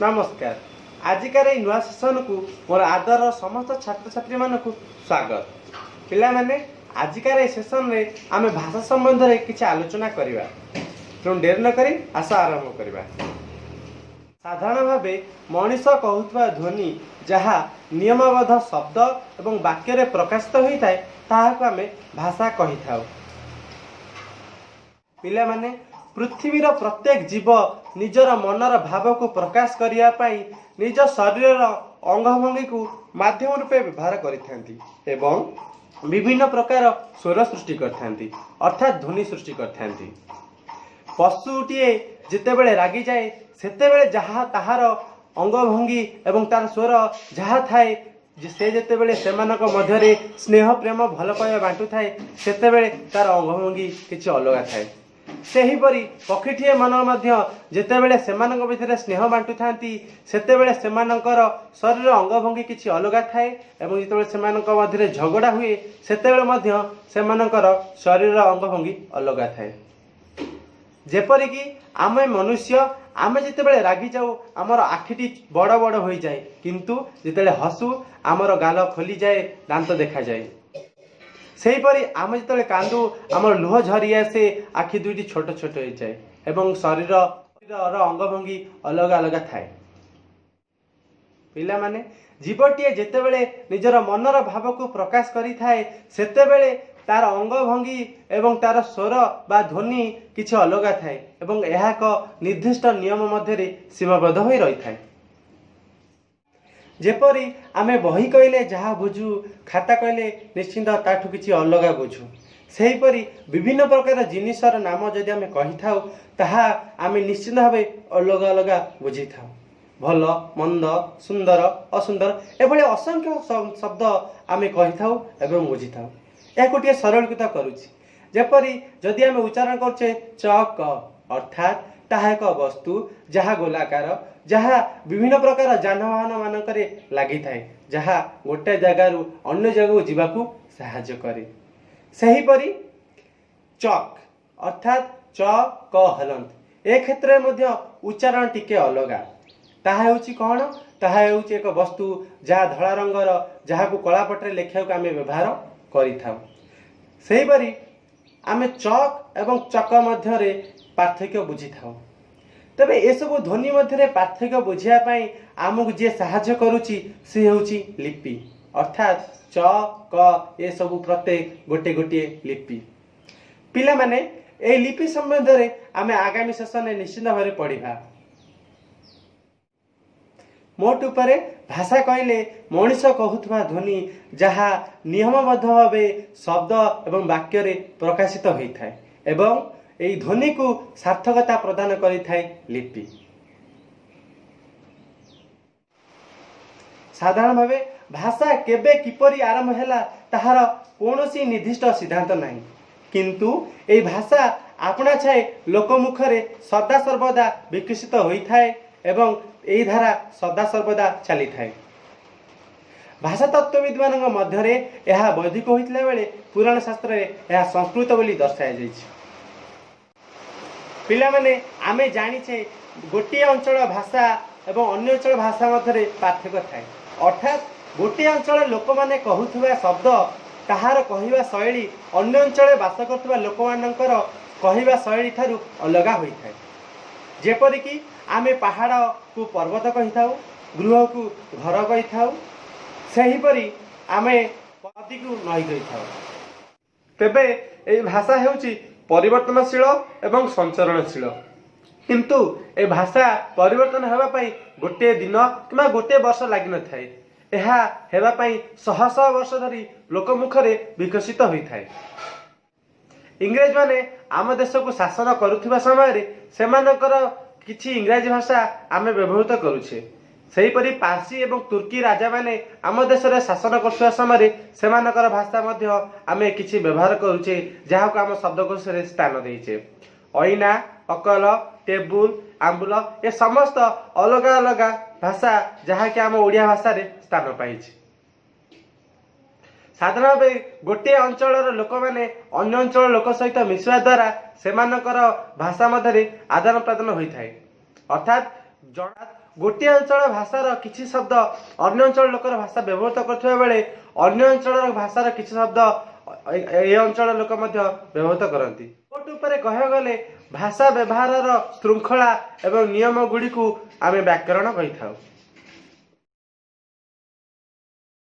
ନମସ୍କାର। ଆଜିକାର ଏଇ ନୂଆ ସେସନକୁ ମୋର ଆଦରର ସମସ୍ତ ଛାତ୍ରଛାତ୍ରୀମାନଙ୍କୁ ସ୍ୱାଗତ। ପିଲାମାନେ, ଆଜିକାର ଏଇ ସେସନରେ ଆମେ ଭାଷା ସମ୍ବନ୍ଧରେ କିଛି ଆଲୋଚନା କରିବା। ତେଣୁ ଡେରି ନକରି ଆସ ଆରମ୍ଭ କରିବା। ସାଧାରଣ ଭାବେ ମଣିଷ କହୁଥିବା ଧ୍ୱନି ଯାହା ନିୟମବଦ୍ଧ ଶବ୍ଦ ଏବଂ ବାକ୍ୟରେ ପ୍ରକାଶିତ ହୋଇଥାଏ, ତାହାକୁ ଆମେ ଭାଷା କହିଥାଉ। ପିଲାମାନେ, ପୃଥିବୀର ପ୍ରତ୍ୟେକ ଜୀବ ନିଜର ମନର ଭାବକୁ ପ୍ରକାଶ କରିବା ପାଇଁ ନିଜ ଶରୀରର ଅଙ୍ଗଭଙ୍ଗୀକୁ ମାଧ୍ୟମ ରୂପେ ବ୍ୟବହାର କରିଥାନ୍ତି ଏବଂ ବିଭିନ୍ନ ପ୍ରକାର ସ୍ୱର ସୃଷ୍ଟି କରିଥାନ୍ତି, ଅର୍ଥାତ୍ ଧ୍ୱନି ସୃଷ୍ଟି କରିଥାନ୍ତି। ପଶୁଟିଏ ଯେତେବେଳେ ରାଗିଯାଏ, ସେତେବେଳେ ଯାହା ତାହାର ଅଙ୍ଗଭଙ୍ଗୀ ଏବଂ ତାର ସ୍ୱର ଯାହା ଥାଏ ଯେ, ସେ ଯେତେବେଳେ ସେମାନଙ୍କ ମଧ୍ୟରେ ସ୍ନେହ, ପ୍ରେମ, ଭଲ ପାଇବା ବାଣ୍ଟୁଥାଏ, ସେତେବେଳେ ତାର ଅଙ୍ଗଭଙ୍ଗୀ କିଛି ଅଲଗା ଥାଏ। ସେହିପରି ପକ୍ଷୀଟିଏ ମନ ମଧ୍ୟ ଯେତେବେଳେ ସେମାନଙ୍କ ଭିତରେ ସ୍ନେହ ବାଣ୍ଟୁଥାନ୍ତି, ସେତେବେଳେ ସେମାନଙ୍କର ଶରୀର ଅଙ୍ଗଭଙ୍ଗୀ କିଛି ଅଲଗା ଥାଏ ଏବଂ ଯେତେବେଳେ ସେମାନଙ୍କ ମଧ୍ୟରେ ଝଗଡ଼ା ହୁଏ, ସେତେବେଳେ ମଧ୍ୟ ସେମାନଙ୍କର ଶରୀର ଅଙ୍ଗଭଙ୍ଗୀ ଅଲଗା ଥାଏ। ଯେପରିକି ଆମେ ମନୁଷ୍ୟ, ଆମେ ଯେତେବେଳେ ରାଗିଯାଉ, ଆମର ଆଖିଟି ବଡ଼ ବଡ଼ ହୋଇଯାଏ, କିନ୍ତୁ ଯେତେବେଳେ ହସୁ, ଆମର ଗାଲ ଖୋଲିଯାଏ, ଦାନ୍ତ ଦେଖାଯାଏ। ସେହିପରି ଆମେ ଯେତେବେଳେ କାନ୍ଦୁ, ଆମର ଲୁହ ଝରି ଆସେ, ଆଖି ଦୁଇଟି ଛୋଟ ଛୋଟ ହେଇଯାଏ ଏବଂ ଶରୀରର ଅଙ୍ଗଭଙ୍ଗୀ ଅଲଗା ଅଲଗା ଥାଏ। ପିଲାମାନେ, ଜୀବଟିଏ ଯେତେବେଳେ ନିଜର ମନର ଭାବକୁ ପ୍ରକାଶ କରିଥାଏ, ସେତେବେଳେ ତାର ଅଙ୍ଗଭଙ୍ଗୀ ଏବଂ ତାର ସ୍ୱର ବା ଧ୍ୱନି କିଛି ଅଲଗା ଥାଏ ଏବଂ ଏହା ଏକ ନିର୍ଦ୍ଦିଷ୍ଟ ନିୟମ ମଧ୍ୟରେ ସୀମାବଦ୍ଧ ହୋଇ ରହିଥାଏ। ଯେପରି ଆମେ ବହି କହିଲେ ଯାହା ବୁଝୁ, ଖାତା କହିଲେ ନିଶ୍ଚିନ୍ତ ତାଠୁ କିଛି ଅଲଗା ବୁଝୁ। ସେହିପରି ବିଭିନ୍ନ ପ୍ରକାର ଜିନିଷର ନାମ ଯଦି ଆମେ କହିଥାଉ, ତାହା ଆମେ ନିଶ୍ଚିନ୍ତ ଭାବେ ଅଲଗା ଅଲଗା ବୁଝିଥାଉ। ଭଲ, ମନ୍ଦ, ସୁନ୍ଦର, ଅସୁନ୍ଦର, ଏଭଳି ଅସଂଖ୍ୟ ଶବ୍ଦ ଆମେ କହିଥାଉ ଏବଂ ବୁଝିଥାଉ। ଏହାକୁ ଟିକେ ସରଳୀକୃତ କରୁଛି। ଯେପରି ଯଦି ଆମେ ଉଚ୍ଚାରଣ କରୁଛେ ଚ କ, ଅର୍ଥାତ୍ ତାହା ଏକ ବସ୍ତୁ ଯାହା ଗୋଲାକାର, ଯାହା ବିଭିନ୍ନ ପ୍ରକାର ଯାନବାହନ ମାନଙ୍କରେ ଲାଗିଥାଏ, ଯାହା ଗୋଟେ ଜାଗାରୁ ଅନ୍ୟ ଜାଗାକୁ ଯିବାକୁ ସାହାଯ୍ୟ କରେ। ସେହିପରି ଚକ୍, ଅର୍ଥାତ୍ ଚ କ ହଲନ୍ତ, ଏ କ୍ଷେତ୍ରରେ ମଧ୍ୟ ଉଚ୍ଚାରଣ ଟିକେ ଅଲଗା। ତାହା ହେଉଛି କ'ଣ? ତାହା ହେଉଛି ଏକ ବସ୍ତୁ ଯାହା ଧଳା ରଙ୍ଗର, ଯାହାକୁ କଳାପଟରେ ଲେଖିବାକୁ ଆମେ ବ୍ୟବହାର କରିଥାଉ। ସେହିପରି ଆମେ ଚକ୍ ଏବଂ ଚକ ମଧ୍ୟରେ ପାର୍ଥକ୍ୟ ବୁଝିଥାଉ। ତେବେ ଏସବୁ ଧ୍ୱନି ମଧ୍ୟରେ ପାର୍ଥକ୍ୟ ବୁଝିବା ପାଇଁ ଆମକୁ ଯିଏ ସାହାଯ୍ୟ କରୁଛି, ସେ ହେଉଛି ଲିପି। ଅର୍ଥାତ୍ ଚ କ ଏସବୁ ପ୍ରତ୍ୟେକ ଗୋଟିଏ ଗୋଟିଏ ଲିପି। ପିଲାମାନେ, ଏହି ଲିପି ସମ୍ବନ୍ଧରେ ଆମେ ଆଗାମୀ ସେସନରେ ନିଶ୍ଚିତ ଭାବରେ ପଢ଼ିବା। ମୋଟ ଉପରେ ଭାଷା କହିଲେ ମଣିଷ କହୁଥିବା ଧ୍ୱନି ଯାହା ନିୟମବଦ୍ଧ ଭାବେ ଶବ୍ଦ ଏବଂ ବାକ୍ୟରେ ପ୍ରକାଶିତ ହୋଇଥାଏ ଏବଂ ଏହି ଧ୍ୱନିକୁ ସାର୍ଥକତା ପ୍ରଦାନ କରିଥାଏ ଲିପି। ସାଧାରଣ ଭାବେ ଭାଷା କେବେ କିପରି ଆରମ୍ଭ ହେଲା, ତାହାର କୌଣସି ନିର୍ଦ୍ଦିଷ୍ଟ ସିଦ୍ଧାନ୍ତ ନାହିଁ। କିନ୍ତୁ ଏହି ଭାଷା ଆପଣା ଛାଏ ଲୋକମୁଖରେ ସଦାସର୍ବଦା ବିକଶିତ ହୋଇଥାଏ ଏବଂ ଏହି ଧାରା ସଦାସର୍ବଦା ଚାଲିଥାଏ। ଭାଷା ତତ୍ତ୍ୱବିଦମାନଙ୍କ ମଧ୍ୟରେ ଏହା ବୈଦିକ ହୋଇଥିଲା ବେଳେ ପୁରାଣ ଶାସ୍ତ୍ରରେ ଏହା ସଂସ୍କୃତ ବୋଲି ଦର୍ଶାଯାଇଛି। ପିଲାମାନେ, ଆମେ ଜାଣିଛେ ଗୋଟିଏ ଅଞ୍ଚଳ ଭାଷା ଏବଂ ଅନ୍ୟ ଅଞ୍ଚଳ ଭାଷା ମଧ୍ୟରେ ପାର୍ଥକ୍ୟ ଥାଏ। ଅର୍ଥାତ୍ ଗୋଟିଏ ଅଞ୍ଚଳ ଲୋକମାନେ କହୁଥିବା ଶବ୍ଦ, ତାହାର କହିବା ଶୈଳୀ ଅନ୍ୟ ଅଞ୍ଚଳରେ ବାସ କରୁଥିବା ଲୋକମାନଙ୍କର କହିବା ଶୈଳୀ ଠାରୁ ଅଲଗା ହୋଇଥାଏ। ଯେପରିକି ଆମେ ପାହାଡ଼କୁ ପର୍ବତ କହିଥାଉ, ଗୃହକୁ ଘର କହିଥାଉ, ସେହିପରି ଆମେ ନଦୀକୁ ନଈ କହିଥାଉ। ତେବେ ଏହି ଭାଷା ହେଉଛି ପରିବର୍ତ୍ତନଶୀଳ ଏବଂ ସଞ୍ଚରଣଶୀଳ। କିନ୍ତୁ ଏ ଭାଷା ପରିବର୍ତ୍ତନ ହେବା ପାଇଁ ଗୋଟିଏ ଦିନ କିମ୍ବା ଗୋଟିଏ ବର୍ଷ ଲାଗିନଥାଏ। ଏହା ହେବା ପାଇଁ ଶହ ଶହ ବର୍ଷ ଧରି ଲୋକମୁଖରେ ବିକଶିତ ହୋଇଥାଏ। ଇଂରେଜମାନେ ଆମ ଦେଶକୁ ଶାସନ କରୁଥିବା ସମୟରେ ସେମାନଙ୍କର କିଛି ଇଂରାଜୀ ଭାଷା ଆମେ ବ୍ୟବହୃତ କରୁଛେ। ସେହିପରି ପାର୍ସୀ ଏବଂ ତୁର୍କୀ ରାଜାମାନେ ଆମ ଦେଶରେ ଶାସନ କରୁଥିବା ସମୟରେ ସେମାନଙ୍କର ଭାଷା ମଧ୍ୟ ଆମେ କିଛି ବ୍ୟବହାର କରୁଛେ, ଯାହାକୁ ଆମ ଶବ୍ଦକୋଷରେ ସ୍ଥାନ ଦେଇଛେ। ଅଇନା, ଅକଲ, ଟେବୁଲ, ଆମ୍ବୁଲ, ଏ ସମସ୍ତ ଅଲଗା ଅଲଗା ଭାଷା, ଯାହାକି ଆମ ଓଡ଼ିଆ ଭାଷାରେ ସ୍ଥାନ ପାଇଛି। ସାଧାରଣ ଭାବେ ଗୋଟିଏ ଅଞ୍ଚଳର ଲୋକମାନେ ଅନ୍ୟ ଅଞ୍ଚଳର ଲୋକ ସହିତ ମିଶିବା ଦ୍ୱାରା ସେମାନଙ୍କର ଭାଷା ମଧ୍ୟରେ ଆଦାନ ପ୍ରଦାନ ହୋଇଥାଏ। ଅର୍ଥାତ୍ ଜଣା ଗୋଟିଏ ଅଞ୍ଚଳ ଭାଷାର କିଛି ଶବ୍ଦ ଅନ୍ୟ ଅଞ୍ଚଳ ଲୋକର ଭାଷା ବ୍ୟବହୃତ କରୁଥିବା ବେଳେ ଅନ୍ୟ ଅଞ୍ଚଳର ଭାଷାର କିଛି ଶବ୍ଦ ଏ ଅଞ୍ଚଳର ଲୋକ ମଧ୍ୟ ବ୍ୟବହୃତ କରନ୍ତି। ମୋଟ ଉପରେ କହିବାକୁ ଗଲେ ଭାଷା ବ୍ୟବହାରର ଶୃଙ୍ଖଳା ଏବଂ ନିୟମ ଗୁଡ଼ିକୁ ଆମେ ବ୍ୟାକରଣ କହିଥାଉ।